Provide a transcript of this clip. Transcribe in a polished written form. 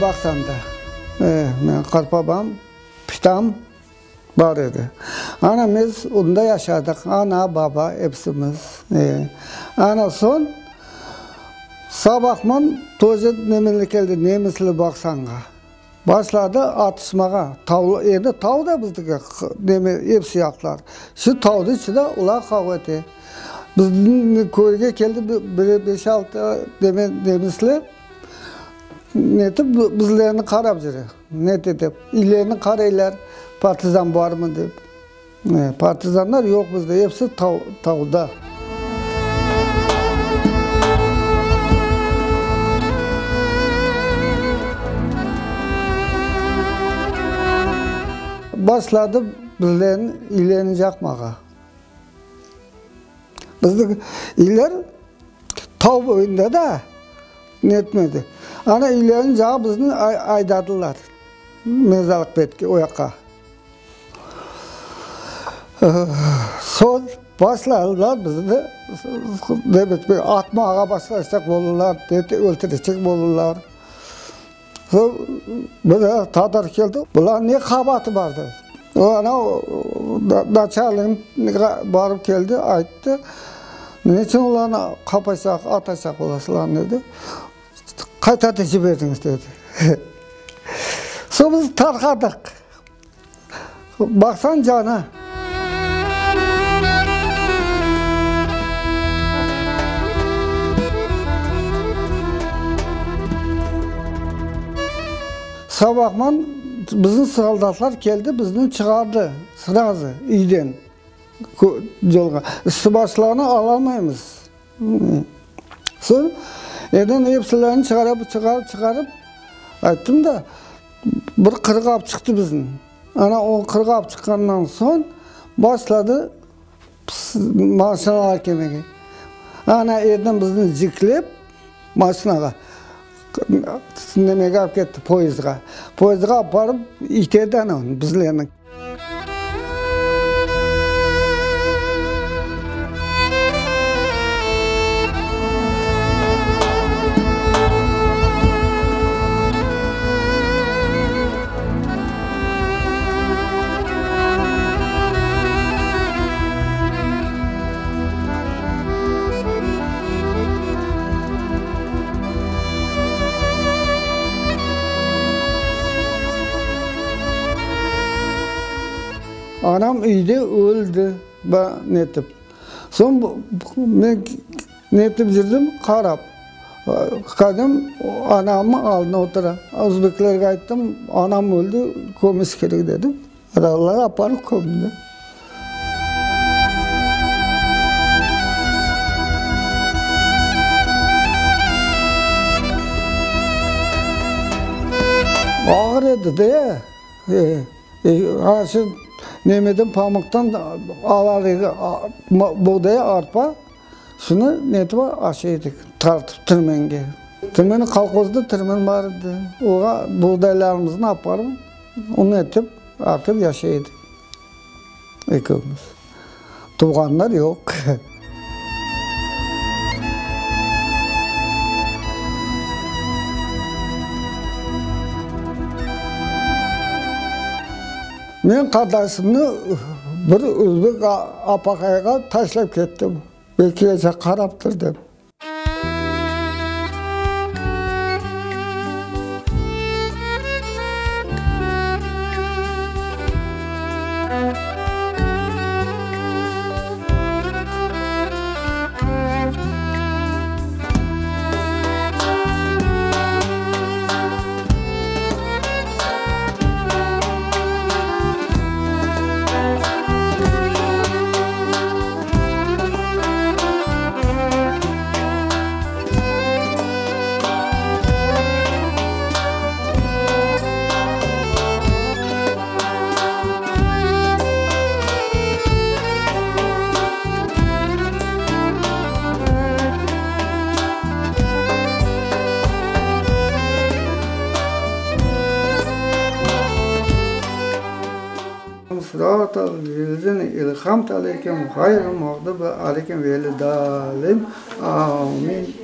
Baqsanda. Menim qartbabam, pitam bar edi. Ana biz onda yaşadıq, ana, baba, epsimiz. Ana soñ sabahman toze nemenler keldi, nemisler Baqsanğa. Başladı atışmağa. Tav, endi tav da bizdiki, neme, episi yaqlar. Şu tavnıñ içinde olar qavğa ete. Bizim köyge keldi bir beş-altı neme nemisler, netip bizlerni qarap yüre, nete dep, ilerini qaraylar, partizan barmı dep. Partizanlar yoq bizde, episi tavda. Başladı bizlerni ilerini yaqmağa. Bizni iler tav boyunda da netmedi. Ana ilerini cağı bizni aydadılar mezarlıq betke, o yaqqa. Soñ başladılar bizni atmağa başlaycaq oldılar, öldürecek oldılar. Soñ bir tatar keldi, bularnıñ ne qabaatı bar dedi. Ana naçalnik barıp keldi, ayttı, neçün olarnı qapaycaq, atacaq olasılar dedi. Qaytarıp jiberdiñiz dedi. Soñ biz tarqadıq. Baqsañ cana. Sabahman bizim soldatlar keldi, bizni çıqardı srazu üyden yolğa. Üstü-başlarını alalmaymız. Soñ evden epsilerini çıqarıp, çıqarıp, çıqarıp, ayttım da, bir qırıq alıp çıqtı bizni. Ana o qırıq alıp çıqqandan soñ başladı maşinalar kelmege. Ana evden bizni ciklep maşinağa nemege alıp ketti, poyezdğa. Poyezdğa alıp barıp iterdi ana bizlerni. Anam üyde öldi, netip. Soñ men netip yürdim, qarap. Qadım anamnıñ aldına otura. Özbeklerge ayttım, anam öldi, kömüş kerek dedim. Adamlar aparıp kömdi. Ağır edi de, ana şu nemeden pamuqtan alar edi, buğday, arpa, şunı netip aşay edik, tartıp tirmenge. Tirmeni kolhozda tirmen bar edi, oğa buğdaylarımıznı aparıp, un etip, artıp yaşay edik ekevimiz. Tuvğanlar yoq. Men qardaşımnı bir özbek apaqayğa taşlap kettim, belki qaraptır dep. Sıratal lezine elhamte aleykim, ğayrı mağdubi aleykim velidalin. Amin.